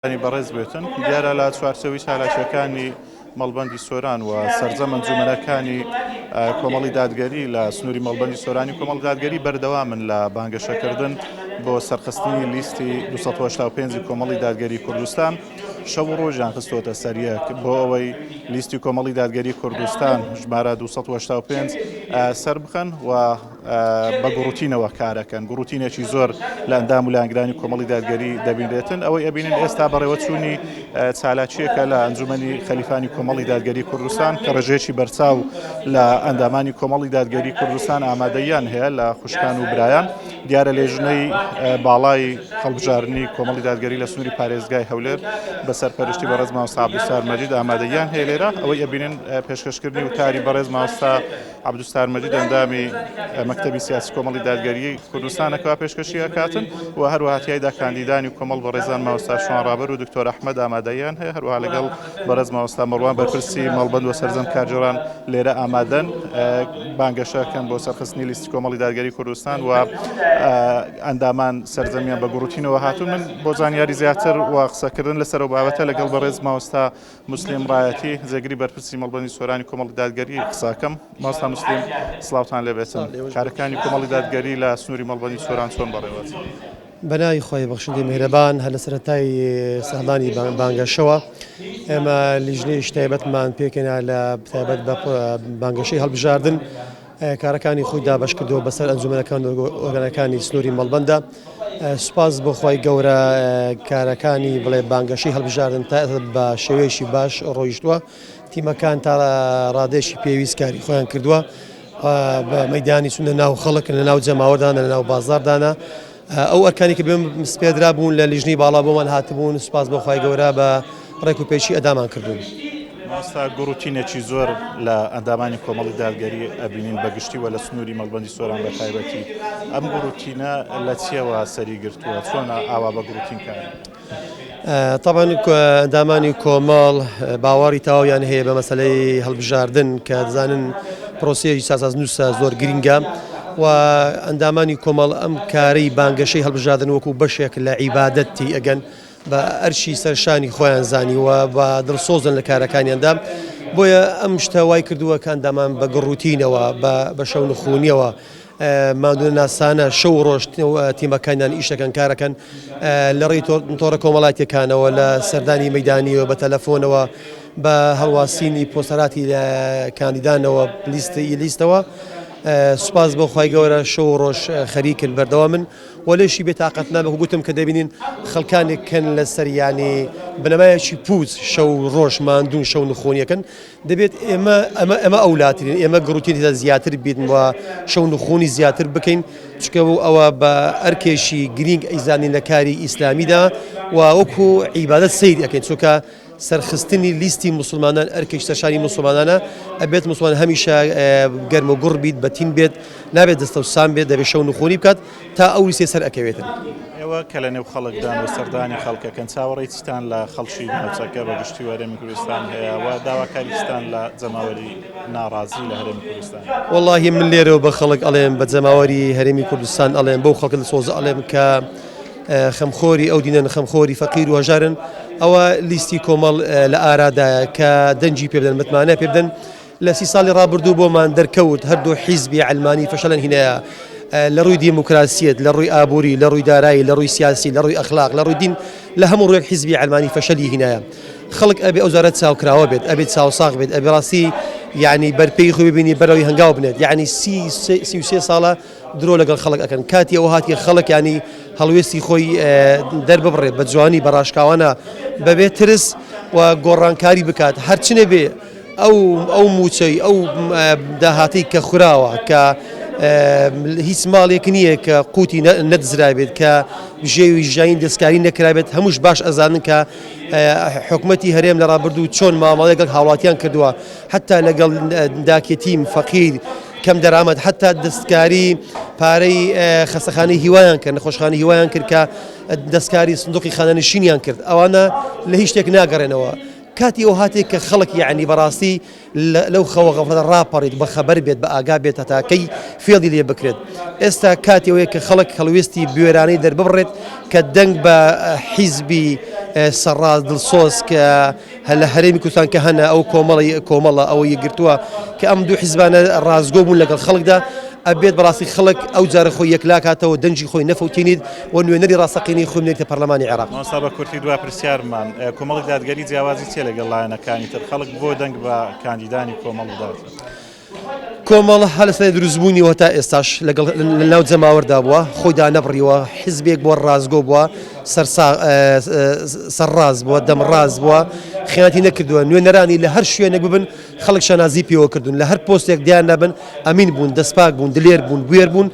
انی بەڕێز بێتن. دیارە لە چوارچێوەی چالاکییەکانی مەڵبەندی سۆران و سەرجەم ئەنجومەنەکانی کۆمەڵی دادگەری لە سنووری مەڵبەندی سۆرانی کۆمەڵی دادگەری بەردەوامن لە بانگەشەکردن بۆ سەرخستنی لیستی 285 کۆمەڵی دادگەری کوردستان شەو و ڕۆژیان خستۆتە سەریەک بۆ ئەوەی لیستی کۆمەڵی دادگەری کوردستان ژمارە 285 سەربخەن و بە گوڕوتینەوە کارەکەن، گوڕوتینێکی زۆر لە ئەندام و لایەنگرانی کۆمەڵی دادگەری دەبینرێتن، ئەوەی ئەبینن ئێستا بەڕێوەچوونی چالاکییەکە لە ئەنجومەنی خەلیفانی کۆمەڵی دادگەری کوردستان کە ڕێژەیەکی بەرچاو لە ئەندامانی کۆمەڵی دادگەری کوردستان ئامادەیان هەیە لە خوشکان و برایان دیارە لێژنەی باڵای هەڵبژاردنی کۆمەڵی دادگەری لە سنووری پارێزگای هەولێر بە سەرپەرشتی بەڕێز مامۆستا عەبدولستار مەجید ئامادەیان هەیە لێرە ئەوەی ئەبینن پێشکەشکردنی وتاری بەڕێز مامۆستا عەبدولستار مەجید ئەندامی مەکتەبی سیاسی کۆمەڵی دادگەریی کوردستانە کەوا پێشکەشی ئەکاتن و هەروەها تیایدا کاندیدانی کۆمەڵ بەڕێزان مامۆستا شوان ڕابەر و دکتۆر ئەحمەد ئامادەییان هەیە هەروەها لەگەڵ بەڕێز مامۆستا مەڕوان بەرپرسی مەڵبەند و سەرجەم کارگێڕان لێرە ئامادەن بانگەشەکەن بۆ سەرخستنی لیستی کۆمەڵی دادگەری کوردستان و ئەندامان سەرجەمیان بە گوڕوتینەوە هاتوون من بۆ زانیاری زیاتر و قسەکردن لەسەر ئەو بابەتە لەگەڵ بەڕێز مامۆستا موسلیم ڕایەتی، جێگری بەرپرسی مەڵبەندی سۆرانی کۆمەڵی دادگەری قسەکەم. مامۆستا موسلیم سڵاوتان لێ بێتن. کارەکانی کۆمەڵی دادگەری لە سنووری مەڵبەندی سۆران چۆن بەڕێوەچن؟ بە ناوی خوای بەخشندەی میهرەبان، هەر لە سەرەتای ساڵانی بانگەشەوە ئێمە لیژنەیەکی تایبەتمان پێکهێنا لە تایبەت بە بانگەشەی هەڵبژاردن، کارەکانی خۆی دابەشکردووە بەسەر ئەنجومەنەکان و ئۆرگانەکانی سنووری مەڵبەندە. سوپاس بۆ خوای گەورە کارەکانی بڵێ بانگەشەی هەڵبژاردن تا ئێستا بە شێوەیەکی باش ڕۆیشتووە. تیمەکان تا ڕادەیەکی پێویست کاری خۆیان کردووە بە مەیدانی چوونە ناو خەڵک لە ناو جەماوەردانە لە ناو بازاڕدانە. ئەو ئەرکانی کە بێم سپێدرا بوون لە لیژنەی باڵا بۆمان هاتبوون سوپاس بۆ خوای گەورە بە ڕێک و پێکی ئەدامان کردوون. مامۆستا گوڕوتینێکی زۆر لە ئەندامانی کۆمەڵی دادگەری ئەبینین بە گشتی و لە سنووری مەڵبەندی سۆران بە تایبەتی ئەم گوڕوتینە لە چیەوە سەری گرتووە چۆنە ئاوا بە گوڕوتین کار تەبعەن ئەندامانی کۆمەڵ باوەڕی تەواویان هەیە بە مەسەلەی هەڵبژاردن کە دەزانن پرۆسەیەکی سازنووسە زۆر گرنگە و ئەندامانی کۆمەڵ ئەم کارەی بانگەشەی هەڵبژاردن وەکو بەشێک لە عیبادەت تی ئەگەن بە ئەرشی سەرشانی خۆیان زانیوە بە دڵسۆزن لە کارەکانیاندا بۆیە ئەم شتە وای کردووە کە ئەندامان بە گڕوتینەوە بە شەونخونیەوە ماندوونەناسانە شەو و ڕۆژ تیمەکانیان ئیش دەکەن کارەکەن لە ڕێی تۆڕە کۆمەڵاتیەکانەوە لە سەردانی مەدانیەوە بە تەلەفۆنەوە بە هەڵواسینی پۆستەراتی لە کاندیدانەوە لیست لیستەوە سوپاس بۆ خوای گەورە شەو و ڕۆژ خەریکن بەردەوامن و لێشی بێتاقەت نابێت گوتم کە دەبینین خەڵکانێک کەن لەسەر یانی بنەمایەکی پوچ شەو ڕۆژ ماندوون شەو نخۆنیەکەن دەبێت ئێمە ئەمە ئەمە ئەولاترین ئێمە گڕوتین تێدا زیاتر بیت و شەونخونی زیاتر بکەین چکە و ئەوە بە ئەرکێکی گرینگ ئەیزانین لە کاری ئیسلامیدا و وەکو عیبادەت سەیری ئەکەین چونکە سەرخستنی لیستی موسڵمانان ئەرکێکی سەرشانی موسڵمانانە ئەبێت موسڵمان هەمیشە گەرم و گوڕ بیت بەتین بێت نابێت دەستەوسان بێت دەبێت شەونخونی بکات تا ئەو لیستەی سەر ئەکەوێتن. ئێوە کە لە نێو خەڵکدان و سەردانی خەڵکەکەن چاوەڕێی چیتان لە خەڵکی ناوچەکە بە گشتی و هەرێمی کوردستان هەیە و داواکاری چیتان لە جەماوەری ناڕازی لە هەرێمی کوردستان؟ وەڵاهی من لێرەوە بە خەڵک ئەڵێم بە جەماوەری هەرێمی کوردستان ئەڵێم بەو خەڵکە دڵسۆزە ئەڵێم کە خەمخۆری ئەو دینەن خەمخۆری فەقیر و هەژارن ئەوە لیستی کۆمەڵ لە ئارادایە کە دەنگی پێ بدەن متمانە پێ بدەن لە سی ساڵی ڕابردوو بۆمان دەرکەوت هەردوو حیزبی عەلمانی فەشەلن هینایە لە ڕووی دیموکراسیەت، لە ڕووی ئابووری، لە ڕووی دارایی، لە ڕووی سیاسی، لە ڕووی ئەخلاق، لە ڕووی دین، لە هەموو ڕوویەک حیزبی عەلمانی فەشەلی هینایە. خەڵک ئەبێ ئەو جارە چاوکراوە بێت، ئەبێ چاوساغ بێت، ئەبێ ڕاستی یەعنی بەرپێی خۆی ببینی بەرەوی هەنگاو بنێت. یەعنی 33 ساڵە درۆ لەگەڵ خەڵک ئەکەن. کاتی ئەوە هاتیە خەڵک یەعنی هەڵوێستی خۆی دەرببڕێت بە جوانی، بە ڕاشکاوانە، بەبێ ترس و گۆڕانکاری بکات. هەرچنێ بێ ئەو ئەو مووچەی ئەو داهاتەی کە خوراوە کە هیچ ماڵێک نییە کە قوتی نەدزرابێت کە بژێوی ژیانی دەستکاری نەکرابێت هەمووش باش ئەزانن کە حکومەتی هەرێم لە ڕابردوو چۆن مامەڵەی لەگەڵ هاوڵاتیان کردووە حتا لەگەڵ داکێتیم فەقیر کەم دەرامەت حتا دەستکاری پارەی خەسەخانەی هیوایان کرد نەخۆشخانەی هیوایان کرد کە دەستکاری سندوقی خانەنشینیان کرد ئەوانە لە هیچ شتێک ناگەڕێنەوە. کاتی ئەو هاتێک کە خەڵک یەعنی بەڕاستی لەو خەوە غەفلەتە ڕاپەڕیت بە خەبەر بێت بە ئاگا بێت هەتا کەی فێڵی لێ بکرێت ئێستا کاتی ئەوەیە کە خەڵک هەڵوێستی بوێرانەی دەرببڕێت کە دەنگ بە حیزبی سەرڕاست دڵسۆز کە لە هەرێمی کوردستان کە هەنە ئەو کۆمەڵی کۆمەڵە ئەوە یەکگرتووە کە ئەم دوو حیزبانە ڕاستگۆ بوون لەگەڵ خەڵکدا ئەبێت بەڕاستی خەڵک ئەو جارە خۆی یەکلاکاتەوە دەنگی خۆی نەفەوتێنیت و نوێنەری ڕاستەقینەی خۆی بنێرێتە پەرلەمانی عێراق. مامۆستا بە کورتی دوا پرسیارمان، کۆمەڵی دادگەری جیاوازی چیە لەگەڵ لایەنەکانی تر؟ خەڵک بۆ دەنگ بە کاندیدانی کۆمەڵ بدات؟ کۆمەڵ هەر لە سەرەتای دروستبوونیەوە تا ئێستاش لەگەڵ لەناو جەماوەردا بووە، خۆی دانەبڕیوە، حیزبێک بووە ڕاستگۆ بووە، سەرڕاست بووە، دەمڕاست بووە، خیانەتی نەکردووە، نوێنەرانی لە هەر شوێنێک ببن خەڵک شانازی پێوە کردوون، لە هەر پۆستێک دیار نەبن ئەمین بوون، دەستپاک بوون، دلێر بوون، بوێر بوون،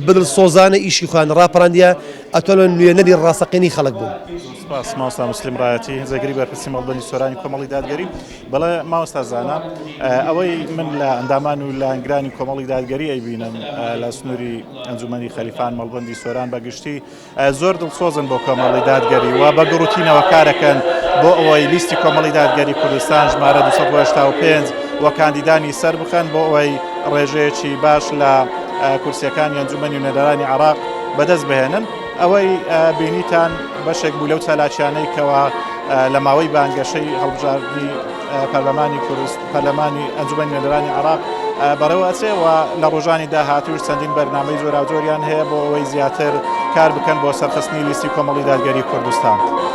بە دڵسۆزانە ئیشی خۆیان ڕاپەڕاندیە، ئەتوانم نوێنەری ڕاستەقینەی خەڵک بوون. زۆر سپاس مامۆستا موسلیم ڕایەتی، جێگری بەرپرسی مەڵبەندی سۆرانی کۆمەڵی دادگەری. بەڵێ مامۆستا زانا، ئەوەی من لە ئەندامان و لایەنگرانی کۆمەڵی دادگەری ئەیبینم لە سنووری ئەنجومەنی خەلیفان مەڵبەندی سۆران بە گشتی زۆر دڵسۆزن بۆ کۆمەڵی دادگەری و بە گوڕوتینەوە کارەکەن بۆ ئەوەی لیستی کۆمەڵی دادگەری کوردستان ژمارە 285 و کاندیدانی سەر بخەن بۆ ئەوەی ڕێژەیەکی باش لە کورسیەکانی ئەنجومەنی نوێنەرانی عراق بەدەست بهێنن. ئەوەی بینیتان بەشێک بوو لەو چالاکیانەی کەوا لە ماوەی بانگەشەی هەڵبژاردنی پەرلەمانی کوردست پەرلەمانی ئەنجومەنی نوێنەرانی عێراق بەڕێوە ئەچێ و لە ڕۆژانی داهاتووش چەندین بەرنامەی جۆراوجۆریان هەیە بۆ ئەوەی زیاتر کار بکەن بۆ سەرخستنی لیستی کۆمەڵی دادگەری کوردستان.